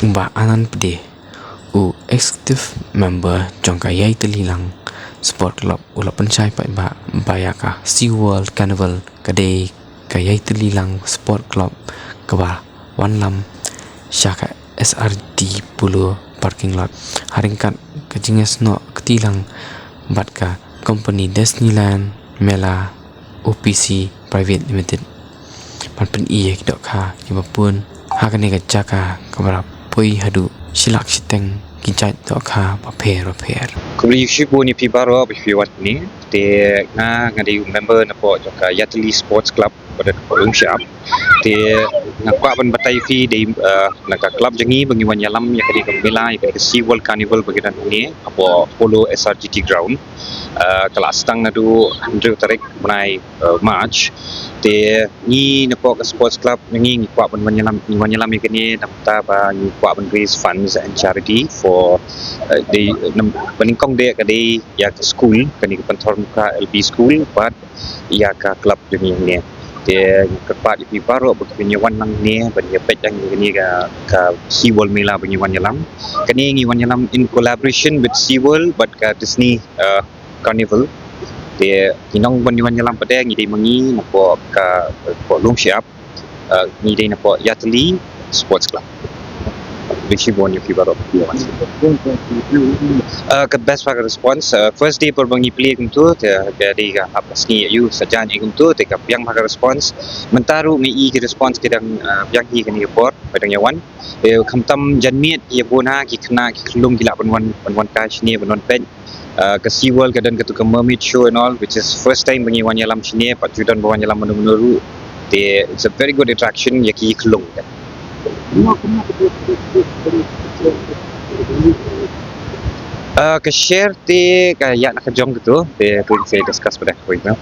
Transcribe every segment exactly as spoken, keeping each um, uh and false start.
Bah Anand Pde, u executive member jong ka Ïaitylli Lang Sport Club, u la pynshai paidbah ba ïa ka Sea World Carnival ka dei ka Ïaitylli Lang Sport Club kaba wanlam sha ka S R T Polo parking lot ha ryngkat ka jingïasnoh kti lang bad ka company Disneyland Mela O P C Private Limited. Ban pyni ïa ki dohkha kiba bun ha kane ka jaka kaba la poi haduh shi lak shiteng ki jait dohkha bapher bapher. Khublei shibun ïa phi baroh ba phi wan hangne. Te nga, nga dei u member napoh jong ka Ïaitylli Sports Club, ba don hapoh Lumshyiap. Te nga kwah ban batai ïa phi dei, eh, na ka club jong ngi ba ngi wan ïalam ïa kane ka mela, ïa kane ka Sea World Carnival ba ngi don hangne hapoh Polo S R G T ground. Eh, ka la sdang naduh hynriew tarik bnai, eh, March. Te ngi napoh ka sports club ngi, ngi kwah ban wan ïalam, ngi wan ïalam ïa kane namar ba ngi kwah ban raise funds and charity for, eh, dei, nam, ba nyngkong de ka dei ïa ka school, kane ka Pynthorumkhrah L P school, bad ïa ka club jong ngi hangne. Te nga kyrpad ïa phi baroh ba phin ïa wan lang hangne ban ïa peit lang ïa kane ka, ka Sea World Mela ba ngi wan ïalam. Kane ngi wan ïalam in collaboration with Sea World bad ka Disney, eh, Carnival. Te ngi nong ban ïa wan ïalam pat de ngi dei ma ngi napoh ka, napoh Lumshyiap, eh, ngi dei napoh Ïaitylli Sports Club. Khublei shibun ïa phi baroh. Eh, ka best bha ka response, eh, first day por ba ngi plie kumto, te ka dei ka hap ka sngi ïa u sa jan ïa kumto, te ka biang bha ka response. Mynta ruh ngi i ka response ka dang, eh, biang hi kane ka por ba dang ïa wan. Eh, khamtam janmiet ïa bun ha ki khynnah ki khyllung ki lah ban wan, ban wan kai shane ban wan peit. Ah, ka Sea World ka don katu ka mermaid show and all, which is first time ba ngi wan ïalam shane, pat ju don ba wan ïalam mano mano ruh. Te it's a very good attraction ïa ki khyllung. Ah, ka share te ka ïa na ka jong katu, te tu se discuss pada kawei na.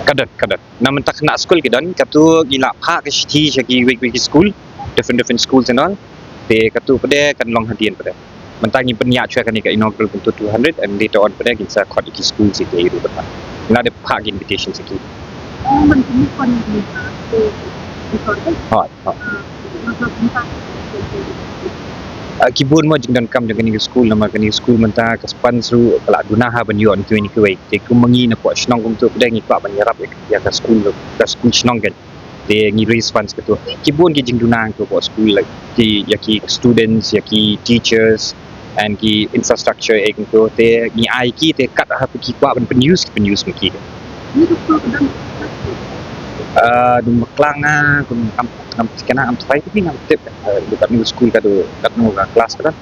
Ka don, ka don. Na mynta khynnah skul ki don, katu ngi la phah ka shithi sha kiwei kiwei ki skul, different, different schools and all. Te katu pat de kan long hadien pat de. Mynta ngi pynïaid shuwa kane ka inaugural kumto two hundred and later on pat de kin sa khot ïa ki skul sha ki ruh pat. Ngi la dep phah ki invitation sha ki. Hooid, hooid. Ah, ki bun mo jingdonkam jong kane ka skul, namar kane ka skul mynta ka sponsor ruh ka la duna ha ban ïoh na kiwei na kiwei. Te kum ma ngi napoh shnong kumto pat de ngi kwah ban ïarap ïa ka skul, ka skul shnong kan. Te ngi raise funds katu. Ki bun ki jingduna katu hapoh skul, like, ki, ïa ki students, ïa ki teachers, and ki infrastructure ïa katu. Te ngi ai ki, te kat haba ki kwah ban pynuse, ki pynuse ma ki. Ah, dum bakla nga, kum ngam, ngam, ngam tip, eh, dei katno skul ka dei, katno ka klas ka dei.